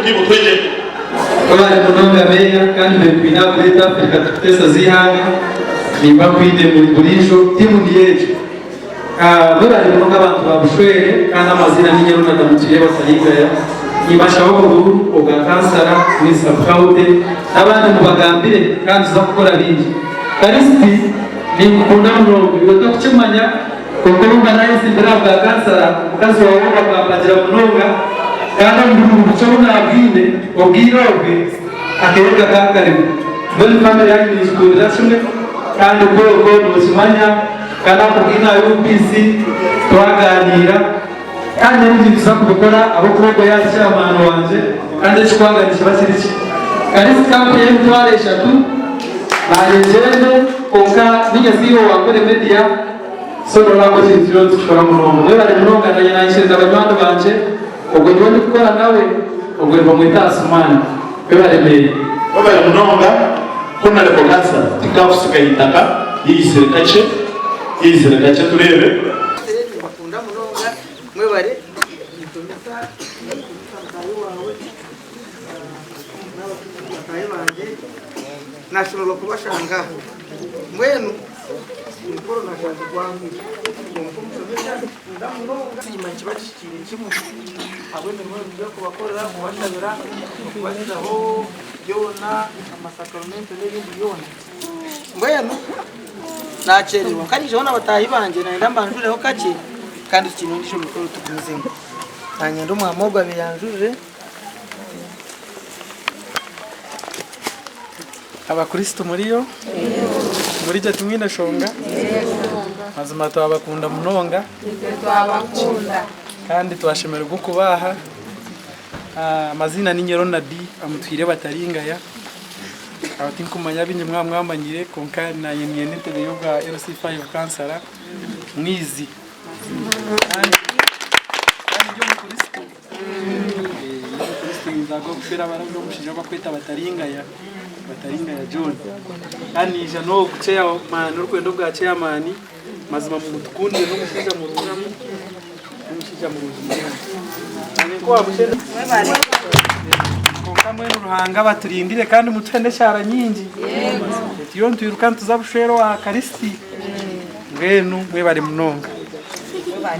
Forgive otwegyere. Webare munonga Meeya kandi bekwine aha Great Africa Tukuteesa z'eihanga nimba nkwine buriijo tiimu niyo egyo. Mwebare munonga abantu ba Bushwere kandi amaziina ninye Ronald Mutwire Batayingaya nimbashaba oburuuru obwa kansara muri sub county n'abandi mubagambire kandi tuza kukora bingi. Kalisiti ninkukunda munonga iwe tokukimanya kwonka obu mba nayetsimbire aha bwa kansara omukazi wawe ogwo akambagira munonga kandi omu buruuru bukye obu nabwine obwire obwe akeereka kankarimu mbwenu family yanyu ningikundira kimwe kandi kwonka nokimanya Kandi akubwine aha UPC twagaaniira kandi n'ebindi nituza kubikora ahabw'okuba ogwo yaaba chairman wangye kandi ekikwanga nikiba kiri ki. Kalisi kampuni y'emitwaro eshatu naanye ngyende kwonka ninye CEO wa Nkore Media so noreeba ngu ekintu turiyo nitukikora munonga. Mwebare munonga naanye naikiriza banywani bangye ogwo niwe ndikukora nawe ogwo nibamweta Asuman. Mwebare Meeya. Mwebare munonga. Honourable Councillor tikakusiga itaka yeyizire kakye yeyizire kakye tureebe. Nimbakunda munonga mwebare kunsomesa n'okusomesa mutaahi waawe n'abataahi bangye nashemererwa kubashanga aha mbwenu omukoro nashanga gwanguhi kwonka omushomesa ninkukunda munonga. Nikiba kihikiire kimwe ahabw'emirimo ei orikubakorera kubashabira okubakizaho. byona amasakaramento n'ebindi byona. Mbwenu nakyererwa nkanyijaho na bataahi bangye nayenda mbanjureho kakye kandi tukiine endiijo mikoro tugumizemu. Nanyenda omwami ogu abeyanjurire. Abakristo muriyo? Murigye timwine nshonga? Mazima twabakunda munonga kandi twashemererwa okuba aha. Amaziina ninye Ronald Amutwire Bataringaya. Aho tinkumanya abingi mwaba mwamanyire kwonka nanye niinyenda entebe y'obwa LC5 kansara mwizi. Kandi kandi ndi omukristo. Ndi omukristo ninzaaga okushwera abarabi omushaija ou bakweta Bataringaya, Bataringaya John. Kandi naija n'ogu chairman orikwenda obwa chairman Mazima mumutukundire n'omushaija murungi n'omushaija murungi munonga. Nanye nkowabushenda Kwonka mbwenu Ruhanga abaturindire kandi mutuhe n'eshaara nyingi. Turiyo nitwiruka nituza bushwere owa Kalisiti. Mbwenu mwebare munonga.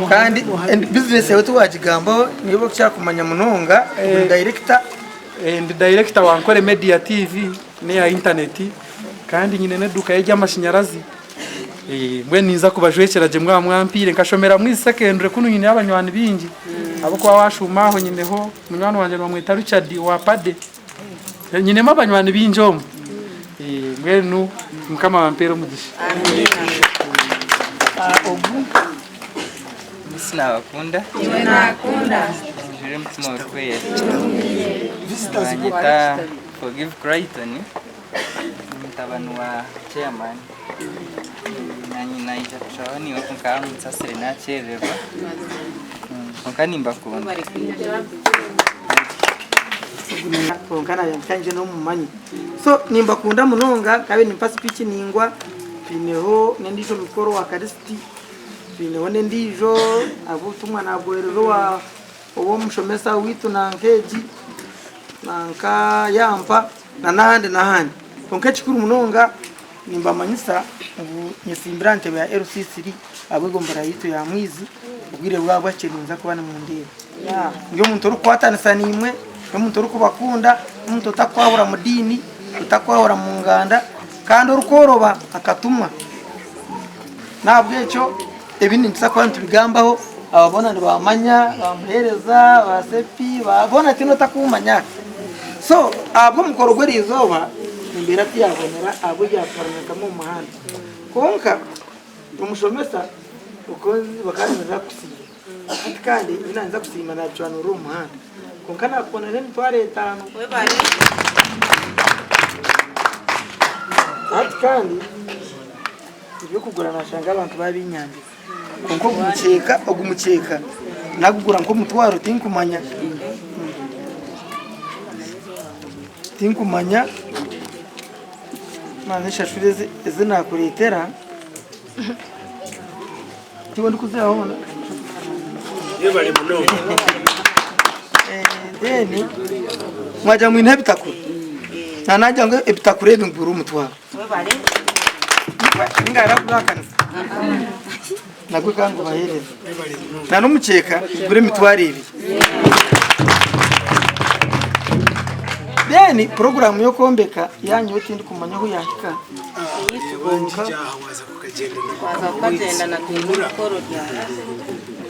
Kandi bizinesi yawe tiwagigambaho niiwe orikukira kumanya munonga ori dayirekita. Ndi dayirekita wa Nkore Media TV n'eya intaneti kandi nyine n'eduuka y'eby'amashanyarazi. Mbwenu ninza kubajwekyera gye mwaba mwampiire. Nkashomera Mwizi Secondary kunu nyineyo abanywani baingi ahabw'okuba waashuuma aho nyineho munywani wangye nibamweta Richard owa Pade. Nyinemu abanywani baingi omu. Mbwenu Mukama abampeere omugisha. Ogu. Misi nabakunda. Njure omutima orikwera. Banyeta Forgive Crichton. Ndi mutabani wa chairman. Nanye naija kushabaho naiwe kwonka munsasire nakyerererwa kwonka nimbakunda. Kwonka nayenda ngye nomumanye. So nimbakunda munonga nkabe nimpa speech ningwa twineho nendijo mikoro wa Kalisiti twineho nendijo ahabwobutumwa nabwohereza owa owomushomesa witu nanka egi nanka yampa na n'ahandi n'ahandi. Kwonka ekikuru munonga nimbamanyisa ngu nyetsimbire aha ntebe ya LC3 ahabw'egombolola yaitu ya Mwizi, obwire bwaba bwahikire ninza kuba nimundeeba. Ndi omuntu orikukwatanisa naimwe, ndi omuntu orikubakunda, ndi omuntu otakwahura mu diini, otakwahura mu nganda kandi orikworoba akatumwa. N'ahabw'ekyo ebi nituza kuba nitubigambaho aba boona nibamanya, ba muheereza, ba sepi, boona tihaine otakumanya. So ahabw'omukoro gw'eriizooba embeera tiyabonera ahabw'ebyatwaranaga omu muhanda. Kwonka omushomesa bakaba nibaza kukusiima. Hati kandi ebi naaheza kusiima naabicwanurira omu muhanda. Kwonka naakubonera emitwaro etaano. Hati kandi eby'okugura naashanga abantu baabinyambiza. Kwonka ogu mukyeeka ogu mukyeeka nagugura nk'omutwaro tinkumanya tinkumanya mbanze nshashure ezi nakureetera tiwe ndikuziha hoona. Yebare munonga. Then mwagira mwine ebitakuri nanagira ngu ebitakuri ebi ngure omutwaro ninga arakuhakanisa nagwe ka ngubahereze na n'omukyeka ngure emitwaro ebiri then puroguramu y'okwombeka yanyowe tindikumanya ahu yahika kwonka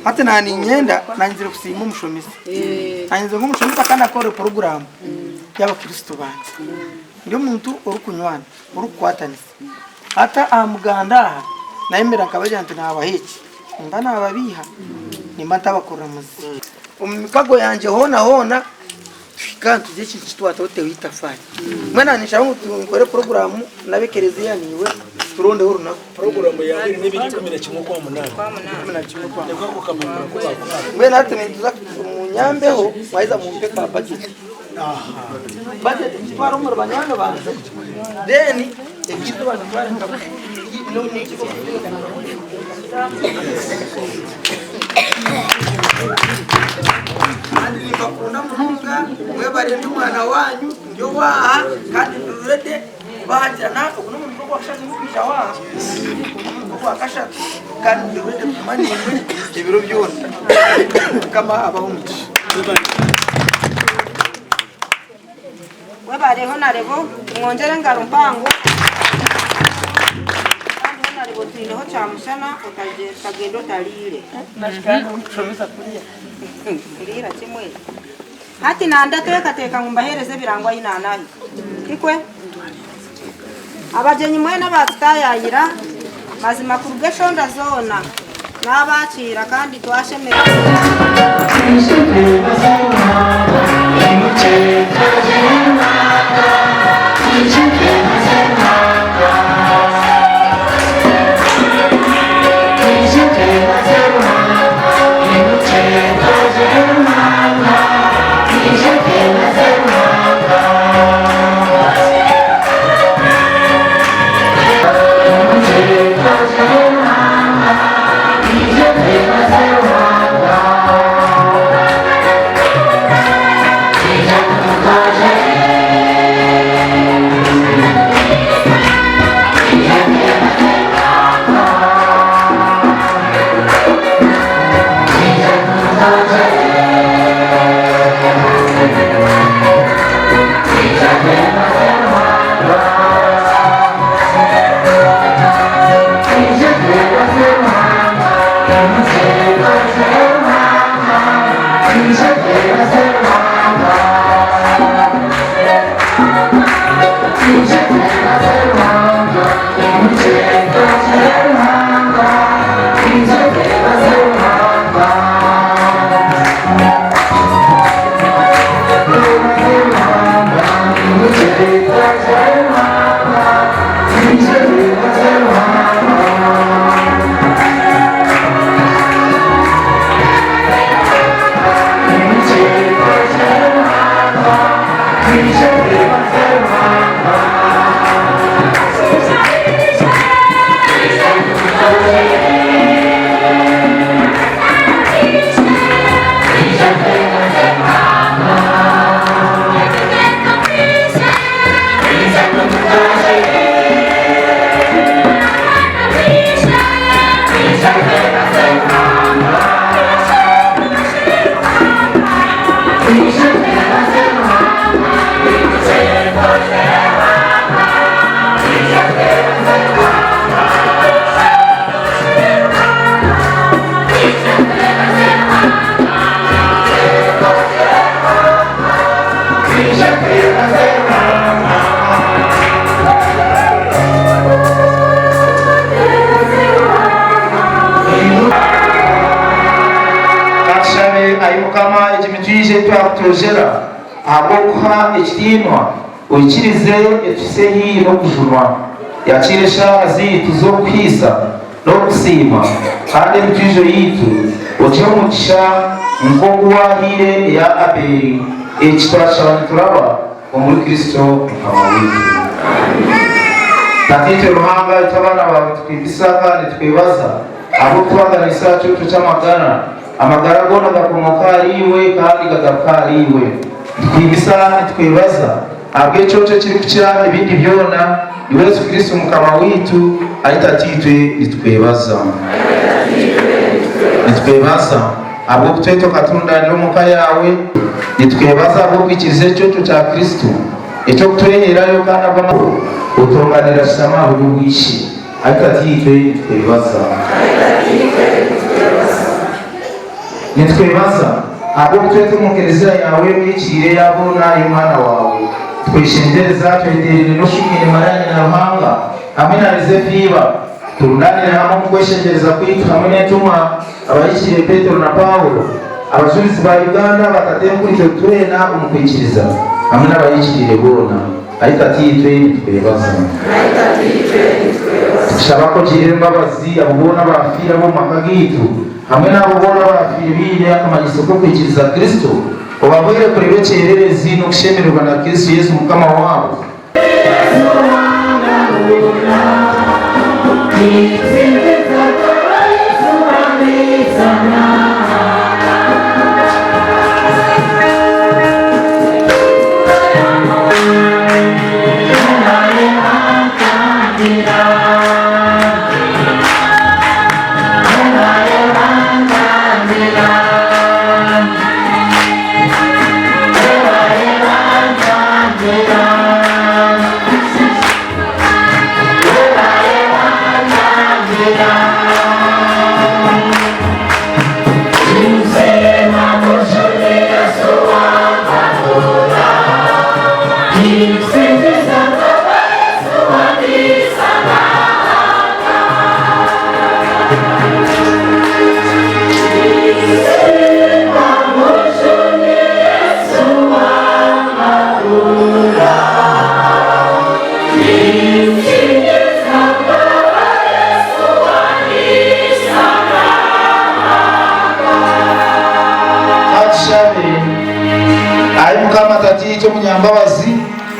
Hati naba niinyenda nanyizire kusiima omushomesa. Nanyizire ngu omushomesa ka nakora puroguraamu y'abakristo bangye. Ndi omuntu orikunywana, orikukwatanisa. Hati aha muganda aha nayemerera nkabagira nti nabaha eki, nimba nababiiha, nimba ntabakorera muzi. Omu mikago yangye hoona hoona tuhika nitugira ekintu eki twataho teho itafaari. Mbwenu naanye ninshaba ngu nkore puroguraamu n'abekereziya naiwe turondeho orunaku. Puroguraamu yaawe eri n'ebiro 11 Okwamunaana. Nibwo ako kapapura aku baakuha. Mbwenu hati nintuza munyambeho mwaheza mumpe ka budget. Budget ngitware omuri banywani bangye then eby'eizooba mbitware nka Kandi nimbakunda munonga mwebare ndi omwana wanyu ndi owaaha kandi ndi ready kubahagira na ogu n'omurundi ogwakashatu ndikwija waaha ogu n'omurundi ogwakashatu kandi ndi ready kuguma naimwe ebiro byona mukama abahe omugisha. Webare honarebo tumwongyere engaro mpango kandi honarebo twineho kyamushana otagenda otariire. Riira kimwe. Hati nandateekateeka ngu mbaheereze ebirango ahi naanahika. Tikwe? Abagyenyi mwena abaatutaayaayira, mazima kuruga eshonda zoona, naabakiira kandi twashemererwa. Katushabe, Ai Mukama, egi mitwije ei twakutoijera ahabw'okukuha ekitiinwa, oikirize etuhitsye haihi n'okujunwa. Yakiira eshaara zaitu z'okukuhaisa n'okukusiima, kandi emitwijo yaitu ogihe omugisha nk'oku waahaire eya Abeeli. Eki twakishaba nituraba omuri Kristo Mukama waitu. Tataitwe Ruhanga, itwe abaana baawe nitukwimbisa kandi nitukwebaza ahabw'okutubaganisa aha kyoto ky'amagara. Amagara goona gakomooka ahariiwe kandi gagaruka ahariiwe. Nitukuhimbisa, nitukwebaza ahabw'ekyokyo ekirikukira ebindi byona, Iwe Yesu Kristo Mukama waitu. Ai Tataitwe, nitukwebaza. Nitukwebaza ahabw'okutweta okaturundaanira omu ka yaawe. Nitukwebaza ahabw'okwikiriza ekyokyo kya Kristo eky'okutweheerayo kandi ahabw'amaani otonganira shitama aha buryo bw'Ishe. Ai Tataitwe, nitukwebaza. Nitukwebaza ahabw'okutweta omu Kelezia yaawe ehikiire eya boona ey'Omwana waawe. Tukweshengyereza tweteerere n'oshuumwine Maria Nyina Ruhanga hamwe na Yozefu iba, turundaanire hamwe omu kweshengyereza kwaitu hamwe n'entumwa abahikiire Petero na Paulo, abajurizi ba Uganda abatatenkuriitwe twena omu kwikiriza, hamwe n'abahikiriire boona. Ai Tataitwe, nitukwebaza. Tukushaba ku ogirira embabazi abo boona abaafiire ab'omu maka gaitu, hamwe n'abo boona abaafiire baine akamanyiso k'okwikiriza Kristo, obahwere kureeba ekyererezi n'okushemererwa na Kristo Yesu Mukama waabo. Katushabe. Ai Mukama Tataitwe omunyambabazi,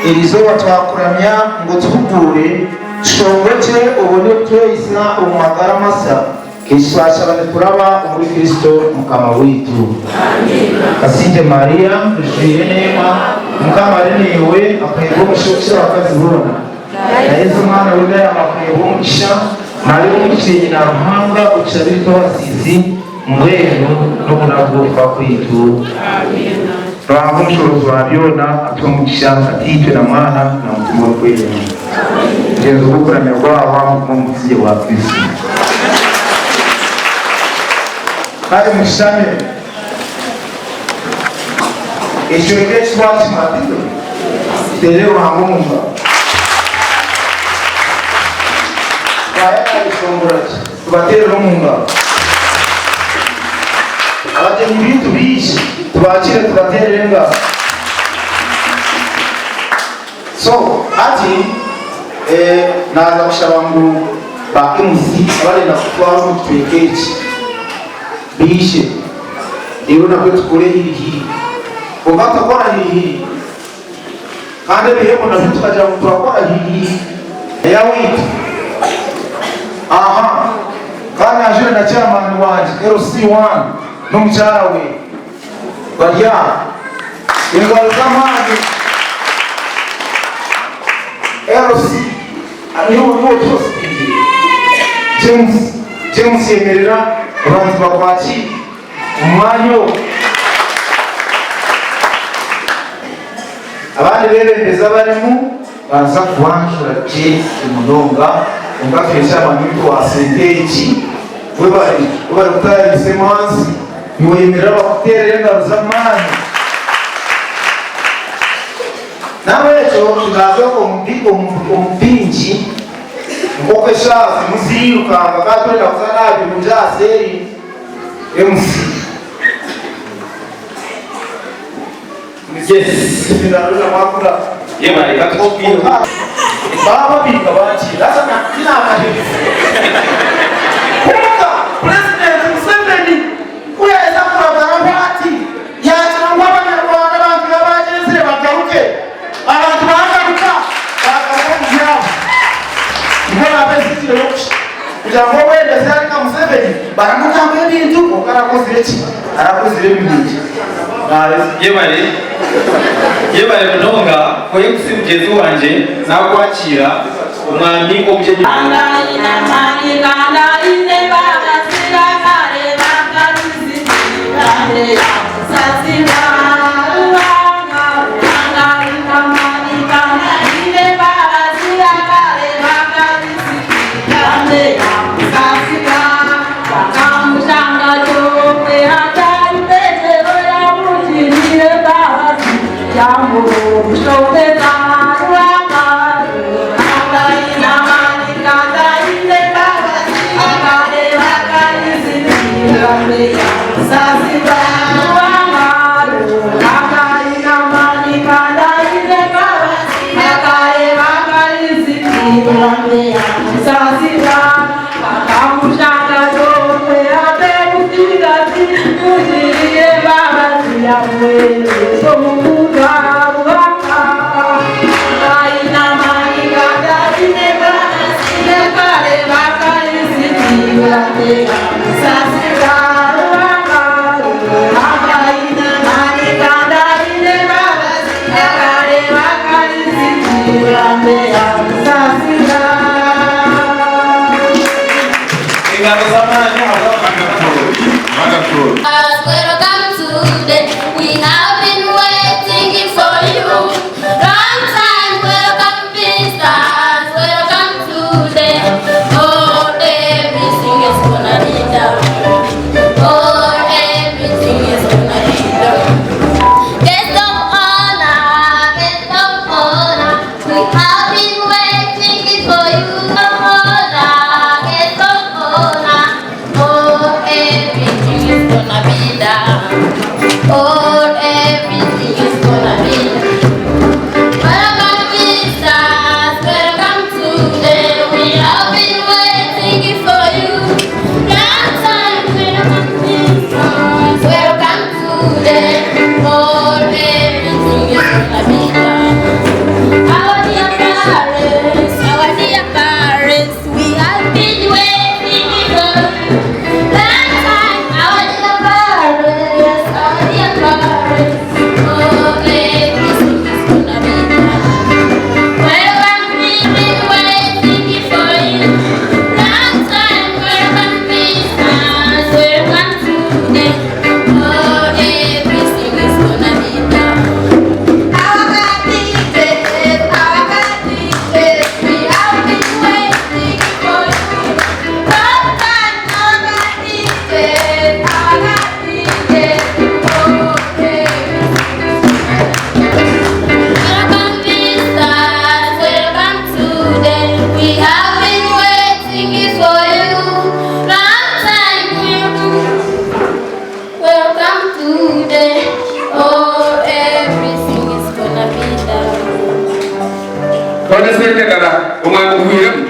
eri izooba twakuramya ngu otuhuguure, tushongokye obone kutwehitsya omu magara masya. Eki twashaba nituraba omuri Kristo Mukama waitu. Kasingye Maria, ojwire eneema, Mukama ari naiwe, akuheebwa omugisha okukira abakazi boona, na Yesu omwana w'endayaama akuheebwa omugisha. Maria Omubikira nyina Ruhanga, otushabire itwe abasiisi, mbwenu n'obunaku bw'okufa kwaitu. Ruhanga Omushoborozi wa byona atuhe omugisha, Tataitwe na Mwana na Mutima Orikwera. Mugyenzo gw'okuramya gwahwa, mugume omu busingye bwa Kristo. Kare mushutame. Ekicweka eki twakimara, tikwe? Tuteere Ruhanga omu ngaro. Kwaya yaayeshongora gye, tubateerere omu ngaro. Abagyenyi baitu baije, tubaakire tubateerere engaro. So hati naaza kushaba ngu ba MC abarenda kututwara omu kicweka eki baije reero nabwo tukore hiri-hiri. Kwonka tukakora hiri-hiri kandi ebihembo nabyo tukagira ngu turakora hiri-hiri. Eya waitu. Aha. Kandi naajure na chairman wangye LC1 n'omukyara we. Bari aha. Engaro z'amaani. LC, niiwe niiwe otuhositingire. James, James yemerera abantu bakwakiire omu mwanya ogu. Abandi beebembezi abarimu baaza kubanjura gye munonga kwonka twine chairman waitu wa sente egi. Webare, webare kutaayaayisa emanzi. Niweyemerera bakuteerere engaro z'amaani. N'ahabw'ekyo tunaaze omu bingi nk'oku eshaaha zirimu ziriirukanga kandi twenda kuza n'aha birungi aha seeri MC. Kwonka Purezidenti Museveni ku yaaheza kuragaraho ati, yaagira ngu Abanyarwanda abantu be abagyenzire bagaruke, abantu baagaruka, baagaruka omu byabo. Nibwo naabesigire kugira ngu obwebembezi ari nka Museveni baramugamba ebintu kwonka arakozire ki? Arakozire ebirungi. Yebare yebare munonga MC mugyenzi wangye nakwakiira omwami omugyenyi. Engaro z'amaani ahabw'abantu. Welcome today. We have been waiting for you. Long time, welcome visitors. Welcome today. Oh, everything is gonna be done. Oh, everything is gonna be done. Guest of honor, guest of honor. We have been waiting for you. Honor, guest of honor. Oh, everything is gonna be done. Oh, everything is gonna be done. Welcome, visitors. Welcome today. We have been waiting for you. Long time, welcome, visitors. Welcome today. Oh, everything is gonna be done. Our dear parents, our dear parents, we have been waiting for you. Long time, our dear parents, our dear parents. Oh, everything is gonna be done. Welcome, we've been waiting for you. Long time, welcome, visitors, welcome today. Oh, everything is gonna be done. Our God, we have been waiting for you. Long time, our God, our God, oh, Welcome visitors, welcome today. We have been waiting for you. Long time, welcome today. Oh, everything is gonna be done. None sente dara omwana ohwiremu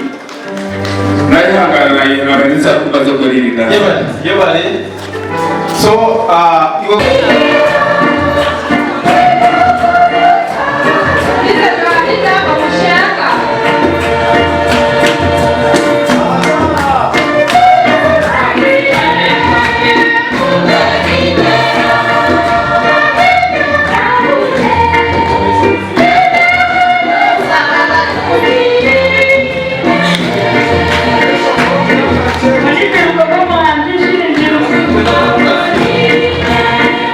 nayihangana nayihangana nsakubaza kuririnda. Yebare yebare so iwe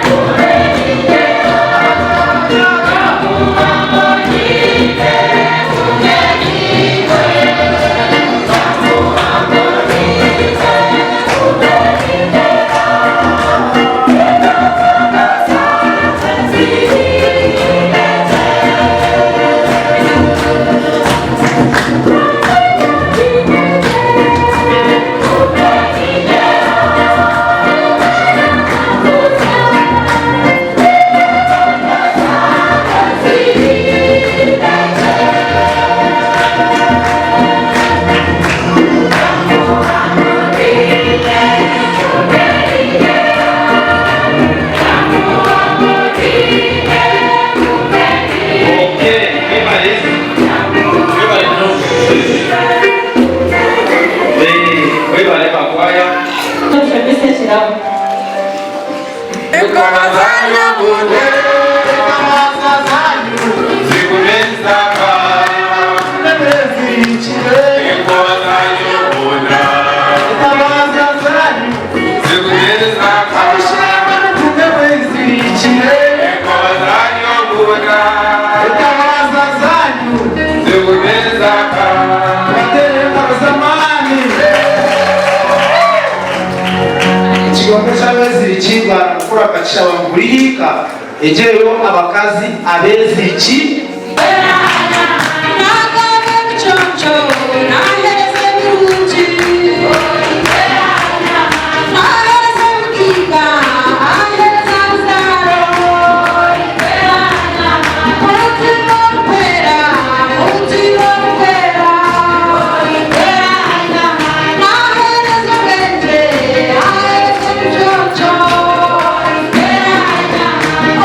Thank you. Obweziriki bwa Mukuru akakishaba ngu buri hiika egireyo abakazi abeeziriki. Naagaba ebiconco, naaheereza ebirungi. Naaheereza obugaiga, aheereza ruzaaro. Mutima orikwera, mutima orikwera. Naaheereza obwengye, aheereza ebiconco.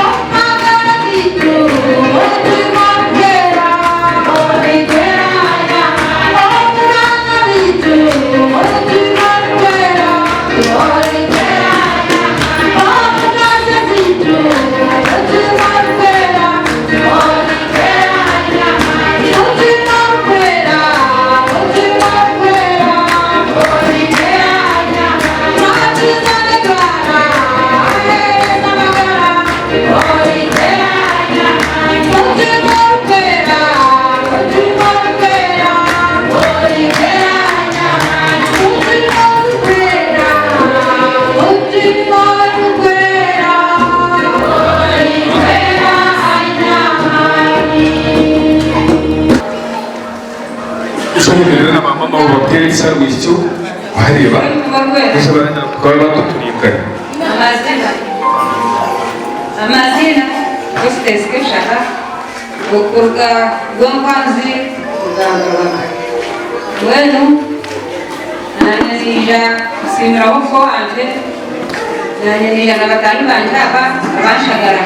Omu magara gaitu, mutima orikwera. Omu baana baitu, mutima orikwera. Omu kanisa zaitu, mutima orikwera. Mutima orikwera, mutima orikwera. Naakiza n'endwara, aheereza amagara. Mutima orikwera, mutima orikwera. Mutima orikwera, mutima orikwera. Orikwera aine amaani. Ushomerera na mama mawe bakuteeresa rwikyo wareeba twaba batuturikana. Amazina Amazina Hostess Keshaka okuruga Rwenkwanzi Rugamba rwa Kare. Mbwenu nanye naija kusiimiraho muka wangye, nanye naija na bataahi bangye aba abanshagara.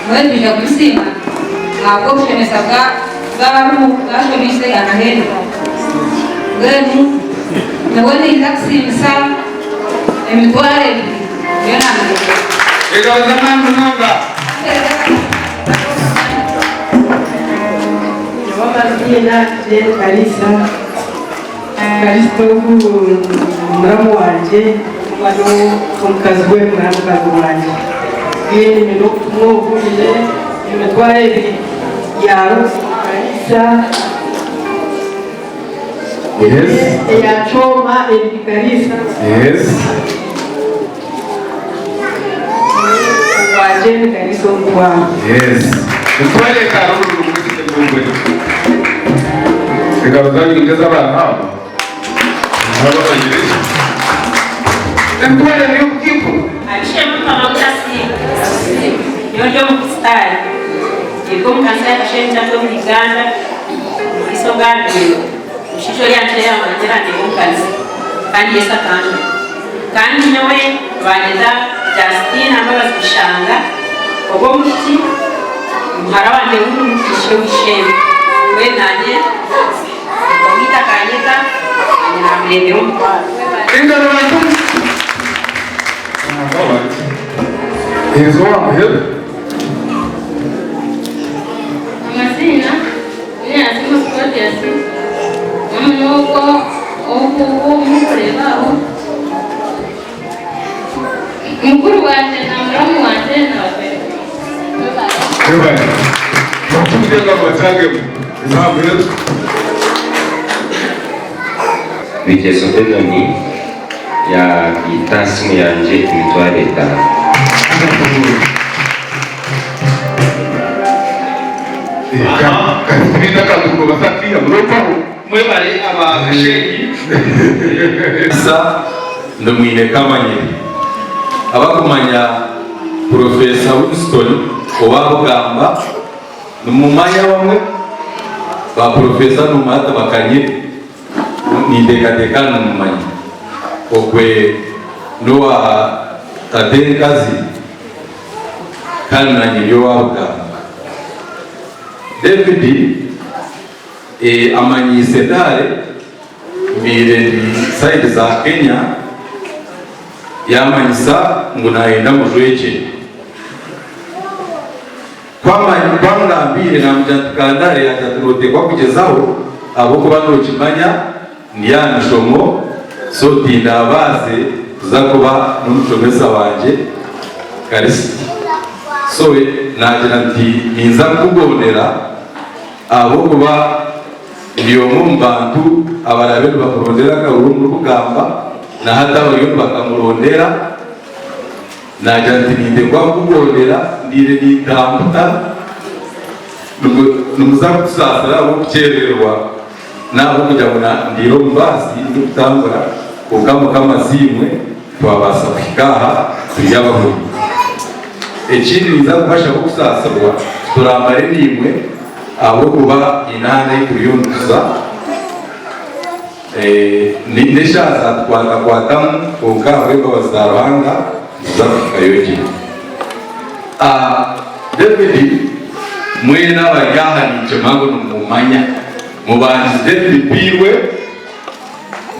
Mbwenu twija kumusiima ahabw'obushemesa bwa bw'abarimu bwashomeise akahendeka. Mbwenu nyowe ninza kusiimisa emitwaro ebiri niyo naamureetera. Engaro z'amaani munonga. Nyowe amaziina Jane Kalisa, Kalisto ogu muramu wangye n'omukazi we muramukazi wangye. Mbwenu nyine obutumwa obu nyine emitwaro ebiri ya Ruth Kalisa, eya Kyoma eri Kalisa. Ogwa Jane Kalisa omutwaro. Emitwaro etaano buri rumwe rwine Engaro zanyu ni nk'ez'abaana abo abamanyire gye. Emitwaro ebiri y'obutiipu. Abishemu Mukama mutasiima. Nyowe ndi Omukristaayo. Nyeruga omu kanisa ya Kashenyi Church omuri Uganda, omuriisa ogambirwe. Omushaija oriya nkira yamanya arandeeba omu kanisa kandi Yesu akanjuna. Kandi nyowe banyeta Justina Mbabazi Bishanga, ogwo omwishiki muhara wangye w'omugisha ow'eishe-emwe. Mbwenu naanye owaitu akanyeta naanye naamureetera omutwaro. Engaro bantu. Ezo wa muheru. Amazina Munyantsi Claudius n'ogwo ou murikureeba aho. Mukuru wangye na muramu wangye na babiri. Mwebale. Mutukuze engaro batangemu. Eza muheru. Bigyezo Benoni yaita aha simu yangye emitwaro etaano. Mwebare aba Kashenyi. Sa ndi mwine kamanyire. Abakumanya Purofesa Winston owa Bugamba nimumanya bamwe ba Purofesa nimumanya tibakanyire ninteekateeka nimumanya ogwe n'owa tata enkazi kandi nanye ndi owa Bugamba. David amanyiise Ntare mbaire ndi side za Kenya yamanyisa ngu nayenda mujwekye. Ku angambiire namugira nti kandare yaagira ati noteekwa kugyezaho ahabw'okuba nokimanya ndi aha mishomo so tindabaase kuza kuba n'omushomesa wangye Karisiti. So naagira nti ninza kukugondera ahabw'okuba ndi omwe omu bantu abaraabe nibakurondera akaruru omuri Bugamba na hati abariyo nibakamurondera. Naagira nti, Ninteekwa kukugondera, ndiire nintambuta, nimuza kutusaasira ahabw'okukyerererwa n'ahabw'okugira ngu ndiire omu baasi ndikutambura, kwonka Mukama asiimwe twabaasa kuhika aha turi abahuriire. Ekindi ninza kubashaba okusaasirwa tituramare naimwe ahabw'okuba haine ahandi ahu turiyo nituza. N'eshaaha zaatukwatakwatamu kwonka ahabw'embabazi za Ruhanga nituza kuhikayo gye. David mwena abari aha ninkimanya ngu nimumumanya. Mubangizi David Piirwe,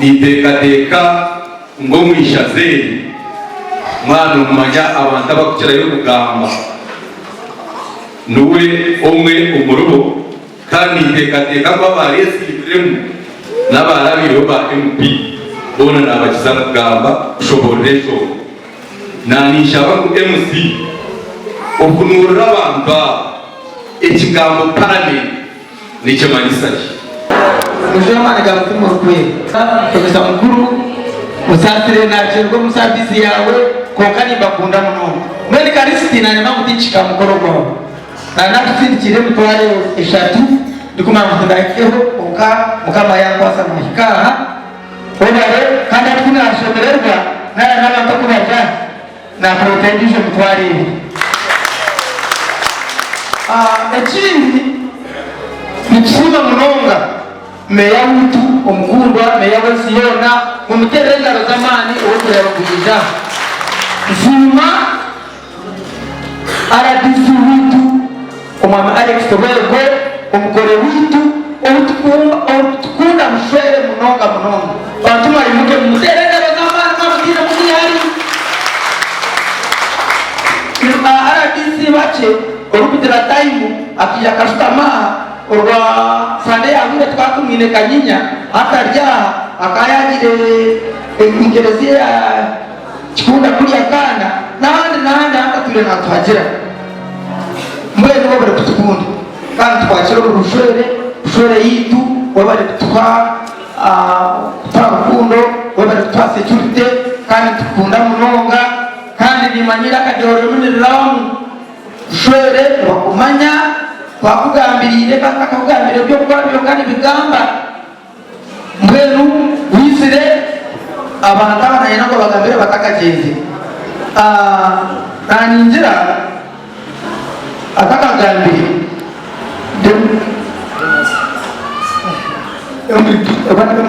ninteekateeka ngu omu ishaza eri mwaba nimumanya abantu abarikukirayo kugamba niwe omwe omuribo. Kandi ninteekateeka ngu abaaresiibiremu n'abaarabaireho ba MP boona naabakiza kugamba kushoboorora enshonga. Naaninshaba ngu MC ovunuurire abantu aba ekigambo Paramenti nikimanyisa ki? Mujwe amaani ga Mutima Orikwera. Mushomesa mukuru, musaasire naakyererwa omu saviisi yaawe, kwonka nimbakunda munonga. Mbwenu Karisiti naanyamba ngu tinkihika aha mukoro gwawe. Nari nakutsindikire emitwaro eshatu ndikumanya ngu tindahikeho kwonka Mukama yankwasa nahika aha. Webare kandi hati ku nashemererwa nara n'abantu oku bari aha nakureetera endiijo mitwaro ebiri. Ekindi nitusiima munonga Meeya waitu omukundwa, Meeya w'ensi yoona, mumuteerere engaro z'amaani ow'okureeba ngu yaija aha. Nsiima. Rdc waitu Omwami Alex Rwego, omugore waitu orikutukunda mushwere munonga munonga. Bantu mwaimuke mumuteere engaro z'amaani mwamutiire mumwihari. Rdc bakye orikugira tayimu akaija akashutama aha orwa Sande eyahwire tukaba tumwine Kanyinya hati ari aha akaba yagiire Inkereziya eya Kikunda kurya akaana n'ahandi n'ahandi ahu atwire naatuhagira. Mbwenu webare kutukunda kandi twakira oru rushwere, rushwere yaitu, webare kutuha kutuha rukundo, webare kutuha security kandi nitukukunda munonga kandi nimanya eiraka ryawe ririmu niriraba omu rushwere nibakumanya, twakugambiriire kandi bakakugambira eby'okukora byonka nibigamba. Mbwenu waizire abantu aba nayenda ngu obagambire batakagyenzire. Naningira atakagambire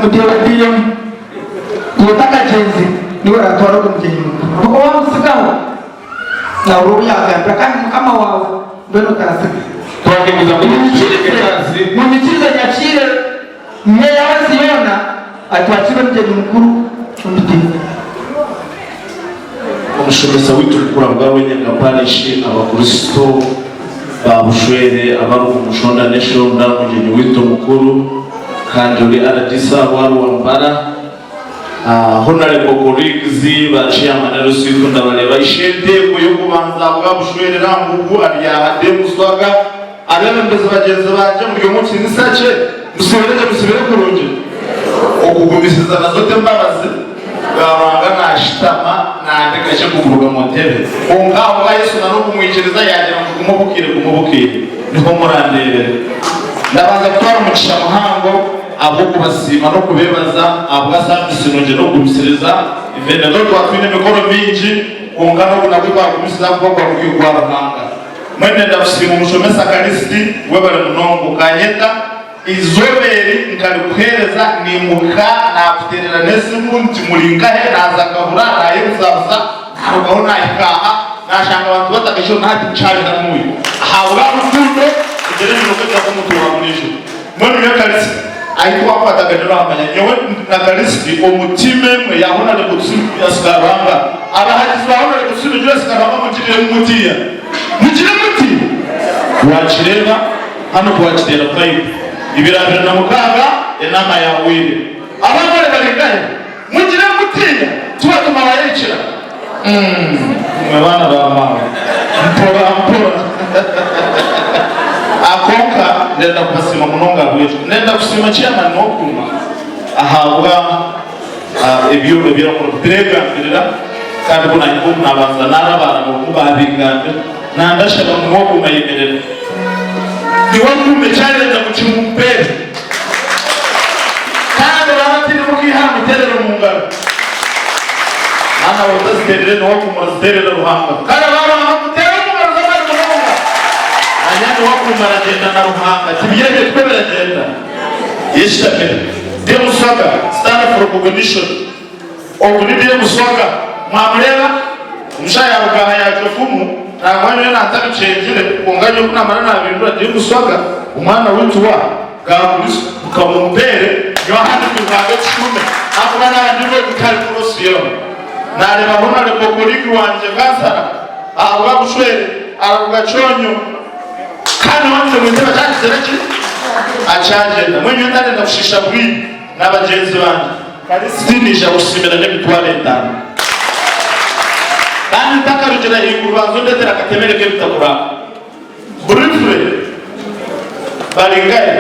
muteebatiiremu iwe otakagyenzire niwe oratwara ogwo mugyenyi mukuru. Owamusigaho nawe ou yagambira kandi mukama waawe mbwenu otansiga. Munyikirize nyakiire Meeya w'ensi yoona atwakire omugyenyi mukuru omutiini. Omushomesa waitu mukuru aruga Rwenyaga Parish, Abakristo ba Bushwere abaruga omu shonda n'eshonda, omugyenyi waitu omukuru kandi ori rdc ahabwa Rwampara, Honarebo colleagues, ba chairman LC ndabareeba Ishenteeko y'okubanza ahabwa Bushwere Rangugu ari aha Demu Swaga, Abeebembezi bagyenzi bangye muri omu kitinisa kye, musibire gye, musibire kurungi. Okugumisiriza nazo t'embabazi, Ruhanga naashutama naandeka gye kuguruga mu ntebe. Kwonka ahabwa Yesu na n'okumwikiriza yaagira ngu guma obukiire, guma obukiire, niho murandeebere. Ndabanza kutwara omugisha muhango ahabw'okubasiima n'okubeebaza ahabwa saavisi nungi n'okugumisiriza. Even though twaba twine emikoro mingi, kwonka n'ogu nagwo twagumisiriza ahabw'okuba gwa guri ogwa Ruhanga. Mwene ndakusiima omushomesa Kalisiti webare munonga okanyeta eizooba eri nkarikuhereza nimuka nakuterera nesimu nti murinkahe naza kabura nayebuzabuza narugaho nahika aha nashanga abantu batakaijeho nahati nkyari hanuya ahabwa rukundo kugira emiruka etafa omutuura burijo mbwenu nyowe Kalisiti ahi twakwataganira oramanya nyowe na Kalisiti omu tiimu emwe ya Honarebo Tusiime Julius Karuhanga abahagizi ba Honarebo Tusiime Julius Karuhanga mugirire mutiya. Mugire muti, Wakireeba, hanu twakiteera paipu. 2006, enaama yaahweire. Abagore bari nkahe? Mugire muti, Tibatuma bayekira. Umm, imwe baana ba maawe, mpora mpora. Kwonka ndenda kubasiima munonga ahabw'ekyo. Ndenda kusiima chairman n'okuuma ahabwa ebyo ebi arikukora. Tireegambirira. Kandi ku naahika omu naabanza naarabaaraba omu baabingambira, nandashaba ngu niwe ogume ayemerere. Niwe ogume eki arenda ngu kimumpeere. Kandi oraaba atainemu kaiha amuteerere omu ngaro. Mwana we otaziteerere niwe oguma oziteerere Ruhanga. Kare baaba bamuteera omu ngaro z'amaani munonga. Manya niwe aguma aragyenda na Ruhanga. Tibyebyo tikwo biragyenda. Yeshitamire. Demuswaga, stand for recognition. Ogu ni Demuswaga. Mwamureeba? Omushaija yaaruga aha yaacwa efumu, nangwa nyowe nantabikyengire, kwonka nyowe ku naamara naabindura, Demuswaga, omwana waitu wa Gaakuriso, mukamumpeere, nyowe aha ndi Ruhanga ekishume, ahakuba naaba ndi rw'ebitari kurosi yoona. Naareeba Honarebo colleague wangye kansara ahabwa bushwere araruga Kyonyo. Kandi wanze mwete bakyagizire ki? Akyagyenda. Mbwenu nyowe ntarenda kushiisha bwire na bagyenzi bangye. Kalisiti naija kusimira n'emitwaro etaano. Kandi ntakarugire ahaiguru banza ondetere akatemere k'ebitakuri ako. Briefly, bari nkahe?